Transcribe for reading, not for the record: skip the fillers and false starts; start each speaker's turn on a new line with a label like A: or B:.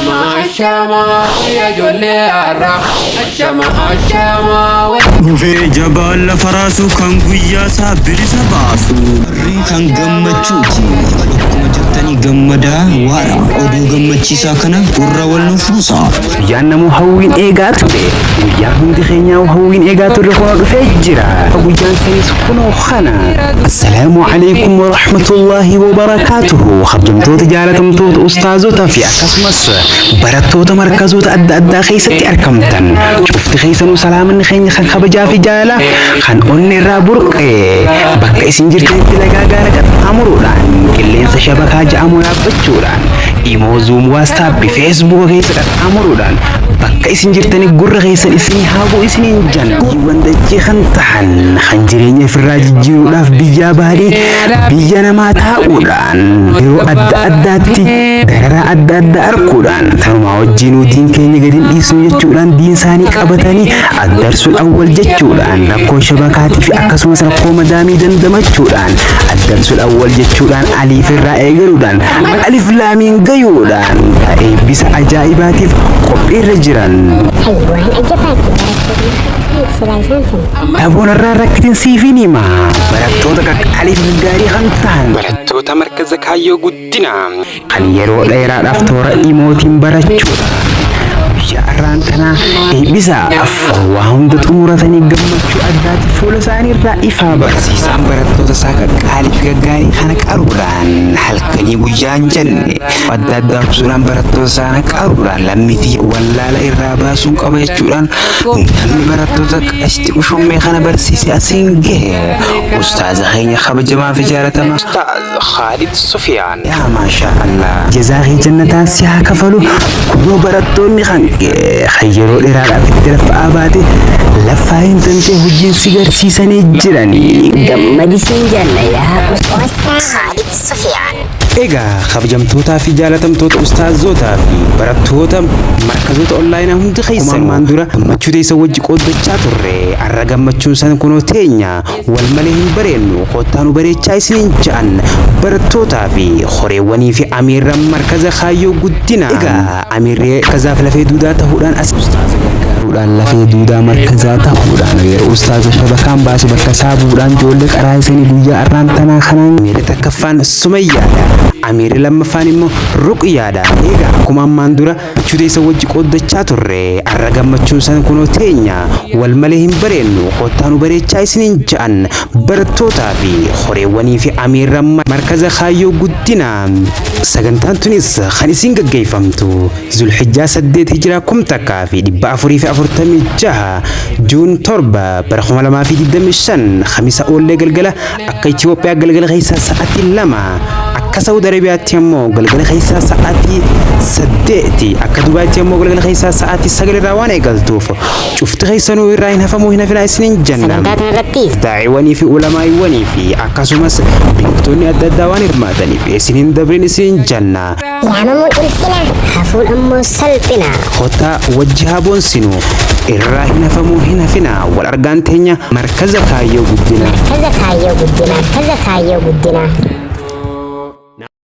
A: Ashama ashama wayya ijoollee har'aa. Ashama ashama wayya.
B: Dhufee jabaan lafa raasu kan guyyaa isaa bilisa baasu. Barri kan gammachuuti. Bakkuma jirtanii gammadaa waara. Oduu gammachiisaa kana gurra wal nuuf buusa.
C: Guyyaan namuu hawwiin eegaa ture. Guyyaan hundi keenyaa hawwiin eegaa turre kunoo dhufee jira. Guyyaan sanis kunoo kana. Assalaamu alaikum wa rahmatullahi wa barakaatuhu. Kabajamtoota, jaalatamtoota ustaazotaa fi akkasumas barattoota markazoota adda addaa keessatti argamtan. Cufti keessanuu salaamanni keenya kan kabajaa fi jaalala kan onnee irraa burqe bakka isin jirtanitti lagaa gaara qaxxaamuruudhaan, qilleensa shabakaa ja'amu yaabbachuudhaan, Imo, Zoom, WhatsApp, Facebook keessa qaxxaamuruudhaan bakka isin jirtanii gurra keessan isinii haabuu isiniin janna. Hojiiwwan dachee kan tahan kan jireenya ofirraa jijjiiruudhaaf biyyaa bahanii biyya namaa taa'uudhaan yeroo adda addaatti dararaa adda addaa arguudhaan, tanumaa wajjinuu diin keenya gadi hin dhiisnu jechuudhaan diin isaanii qabatanii addarsul awwal jechuudhaan, rakkoo shabakaatii fi akkasumas rakkoo madaamii dandamachuudhaan, addarsul awwal jechuudhaan aliif irraa eegaluudhaan alif laamiin gayuudhaan eebbisa ajaa'ibaatiif qophiirra jiran.
D: Waan ajabaati, barattoonni silaa isaan sana.
C: Dhaboon irraa rakkitin siifin hima. Barattoota qaqqaalii fi gaarii kan ta'an. Barattoota markaza kaayyoo guddinaa kan yeroo dheeraadhaaf toora Imootiin barachuudhaan guyyaa har'aan tanaa eebbisaaf waa hunda xumuratanii gammachuu addaati fuula isaanii irraa ifaa.
E: Barsiisaan barattoota isaa qaqqaalii fi gaggaarii kana qaruudhaan halkanii guyyaan jenne adda addaa ibsuudhaan, barattoota isaa qaruudhaan lammitii wallaala irraa baasuun qaba jechuudhaan namni barattoota qashti ushummee kana barsiise asiin gahe ustaaza keenya kabajamaa fi jaalatamaa
C: Ustaaz Khaalid Sufiyaan.
E: Yaa maashaa Allah.
C: Jazaa kee jannataan si haa kafalu. Kunoo barattoonni kan kee kan yeroo dheeraadhaaf itti laffa'aa baate laffaa hin tantee hojiin si garsiisanii jiranii.
D: Gammadisiin janna yaa Ustaaz Khaalid Sufiyaan.
C: Egaa kabajamtootaa fi jaalatamtoota ustaazotaa fi barattoota markazoota onlaayinaa hundi keessan, ammaan dura gammachuu teessan wajji qooddachaa turre. Har'a gammachuun san kunoo teenya. Wal malee hin bareennu, kottaa nu bareechaa isiniin ja'an barattootaa fi horeewwanii fi amiirran markaza kaayyoo guddinaa. Egaa amiirri markazaaf lafee duudaa ta'uudhaan as ustaaza gargaaruudhaan, lafee duudaa markazaa ta'uudhaan, yeroo ustaaza shabakaan baase bakka isaa bu'uudhaan ijoollee qaraa isanii guyyaa har'aan tanaa kanaan amiirri takkaffaan Sumayyaadha. Amiirri lammaffaan immoo Ruqyaadha. Egaa akkuma ammaan dura gammachuu teessan wajji qooddachaa turre, har'a gammachuun san kunoo teenya. Wal malee hin bareennu, kottaa nu bareechaa isiniin ja'an barattootaa fi horeewwanii fi amiirran markaza kaayyoo guddinaa. Sagantaan tunis kan isin gaggeeffamtu Zulhijjaa 8, Hijiraa 1446, Juun 7 bara 2025, Kamisa oollee galgala akka Itoophiyaa galgala keessaa sa'aatii 2, akka Saudi Arabiyaatti ammoo galgala keessaa sa'aatii 8, akka Dubaayitti ammoo galgala keessaa sa'aatii 9 irraa waan eegaltuuf cufti keessanuu irraa hin hafamuu, hin hafinaa isiniin jenna.
D: Sagantaa kanarrattis
C: Daa'iwwanii fi ulamaa'iwwanii fi akkasumas beektonni adda addaa waan hirmaataniif isin hin dabrin isiniin jenna.
D: Yaamamuun ulfina, hafuun ammoo salphina.
C: Kottaa wajji haa boonsinu, irraa hin hafamuu, hin hafinaa. Wal argaan teenya markaza kaayyoo guddinaa.
D: Markaza kaayyoo guddinaa. Markaza kaayyoo guddinaa.